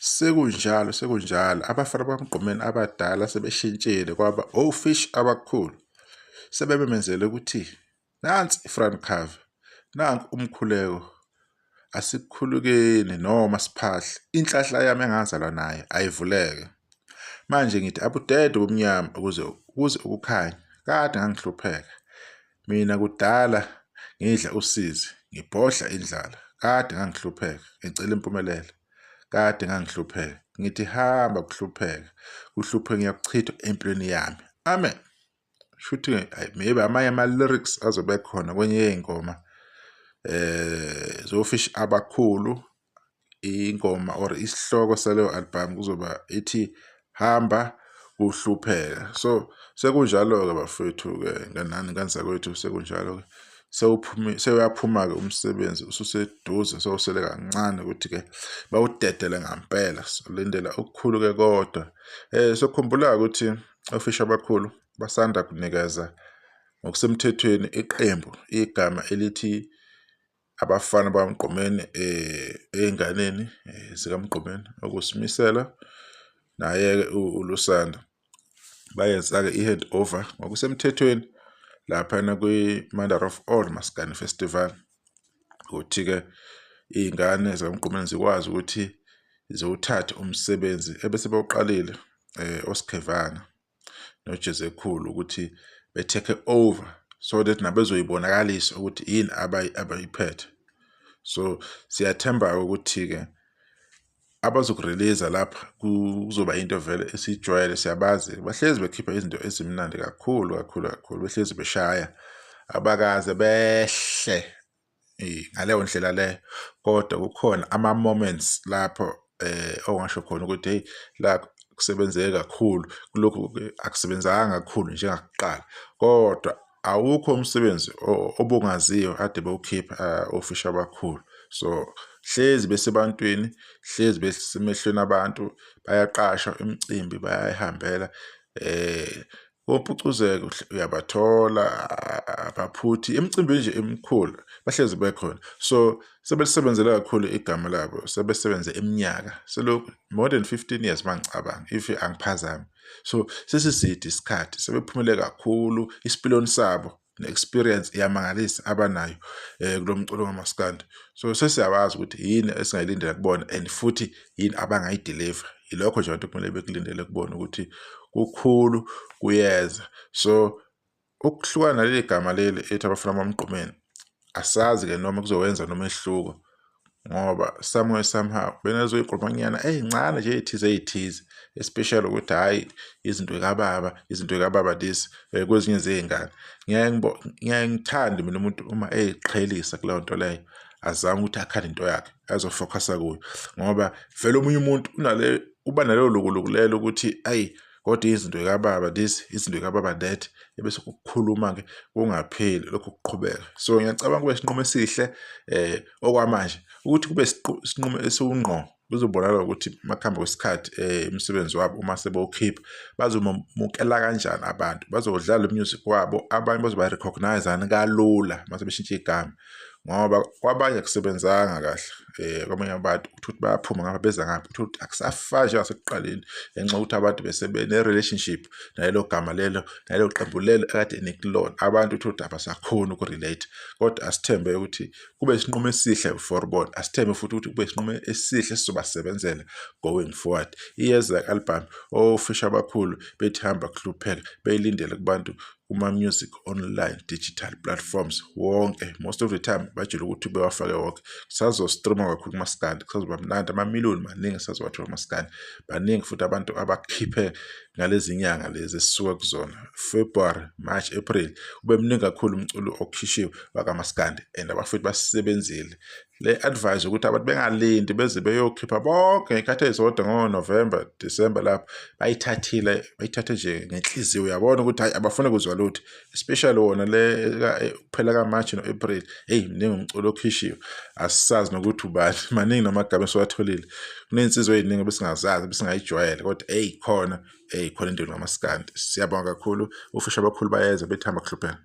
Sekunjalo, sekunjalo, abafana bakaMgqumeni abadala sebeshintshile kwaba ofishi abakhulu. Sebememezele ukuthi nansi i-front cover, nanku umkhuleko, asikhulekeni noma siphahle, inhlahla yami engazalwa nayo ayivuleke. Manje ngithi abudede ubumnyama ukuze kuze ukukhanya, kade ngangihlupheka. Mina kudala ngidla usizi, ngibhodla indlala, kade ngangihlupheka, ngicela impumelelo. Kade ngangihlupheka, ngithi hamba kuhlupheka, kuhluphe ngiyakuchitha empilweni yami. Amen. Shuthi maybe amanye ama-lyrics azobe khona kwenye yey'ngoma zofishi abakhulu ingoma or isihloko saleyo album kuzoba ithi hamba kuhlupheka. So sekunjalo-ke bafowethu-ke nganani ngane zakwethu sekunjalo-ke sewuphume sewuyaphuma-ke umsebenzi ususeduze sewusele kancane ukuthi-ke bawudedele ngampela solindela okukhulu-ke kodwa sokhumbula ukuthi ofisha abakhulu basanda kunikeza ngokusemthethweni iqembu igama elithi Abafana bakaMgqumeni ey'nganeni zikaMgqumeni okuwuSimisela naye-ke uLusanda. Bayenza-ke i-hand over ngokusemthethweni laphayana kwi-Mother of All Maskandi Festival. Ukuthi-ke iy'ngane zikaMgqumeni zikwazi ukuthi ziwuthathe umsebenzi ebese bewuqalile oSkhevana. noJezekhulu ukuthi be-take over so that nabo bezoyibonakalisa ukuthi yini abayiphethe. So siyathemba-ke ukuthi-ke abazokuriliza lapha kuzoba into vele esiyijwayele siyabazi bahlezi bekhipha izinto ezimnandi kakhulu kakhulu kakhulu behlezi beshaya abakaze behle ngaleyo ndlela leyo kodwa kukhona ama-moments lapho ongasho khona ukuthi hheyi la kusebenzeke kakhulu kulokhu akusebenzanga kakhulu njengakuqala kodwa awukho umsebenzi obungaziyo ade bewukhipha ofisha abakhulu. So hlezi besebantwini, hlezi besemehlweni abantu, bayaqashwa imicimbi bayayihambela Kompucuzeko uyabathola abaphuthi emicimbini nje emikhulu bahlezi bekhona. So sebelisebenzele kakhulu igama labo sebesebenze iminyaka selokhu more than 15 years mangicabanga if angiphazami. So sesiside isikhathi sebephumele kakhulu isipiliyoni sabo ne-experience iyamangalisa abanayo kulo mculo kamaskandi. So sesiyabazi ukuthi yini esingayilindela kubona and futhi yini abangayidiliva. Yilokho nje abantu kumele bekulindele kubona ukuthi kukhulu kuyeza. So ukuhlukana naleli gama leli ethi abafana bamgqumeni asazi-ke noma kuzowenza nomehluko ngoba somewhere somehow benezoyigqumanyana ey'ncane nje ey'thize ey'thize especially ukuthi hhayi izinto kababa izinto kababa this kwezinye zey'ngane. Ngiyaye ngithande mina umuntu uma ey'qhelisa kuleyo nto leyo azame ukuthi akhande into yakhe azofokhasa kuyo ngoba vele omunye umuntu unale uba nalelo lukuluku lelo ukuthi ayi kodwa izinto zikababa this izinto zikababa that ebese kukhuluma-ke kungapheli lokhu kuqhubeka. So ngiyacabanga kube isinqumo esihle okwamanje ukuthi kube isinqumo esiwungqo kuzobonakala ukuthi makuhamba kwesikhathi umsebenzi wabo uma sebewukhipha bazomamukela kanjani abantu bazowudlala umusic wabo abanye bazoba-recognise-a yini kalula uma sebeshintsha igama ngoba kwabanye akusebenzanga kahle kwabanye abantu uthole ukuthi bayaphuma ngapha beza ngapha uthole ukuthi akusafani njengasekuqaleni ngenxa yokuthi abantu bese bene-relationship nalelo gama lelo nalelo qembu lelo ekade nikulona abantu uthole ukuthi abasakhoni uku-relate kodwa asithembe ukuthi kube isinqumo esihle for bona asithembe futhi ukuthi kube isinqumo esihle esizobasebenzela going forward. Iyeza i-album ofisha abakhulu bethi hamba kuhlupheka beyilindele kubantu kuma-music online digital platforms wonke most of the time bajwayele ukuthi bewafake wonke. Kusazo-stream-wa kakhulu kumaskandi kusazoba mnandi amamiliyoni maningi esazowathola kumaskandi baningi futhi abantu abakhiphe ngalezi nyanga lezi esisuka kuzona February, March, April ube mningi kakhulu umculo okhishiwe wakamaskandi and abafowethu basebenzile. Le advice ukuthi abantu bengalindi beze beyokhipha bonke ngey'khathi ey'zodwa ngo-November, December lapho bayithathile bayithathe nje ngenhliziyo uyabona ukuthi hhayi abafuni kuzwa lutho especially wona le kuphela ka-March no-April eyi mningi umculo okhishiwe asisazi nokuthi ubani maningi namagama esiwatholile kuney'nsizwa ey'ningi ebesingazazi ebesingayijwayele kodwa eyi khona eyi khona into kamaskandi siyabonga kakhulu ofisha abakhulu bayeza bethamba kuhlupheka.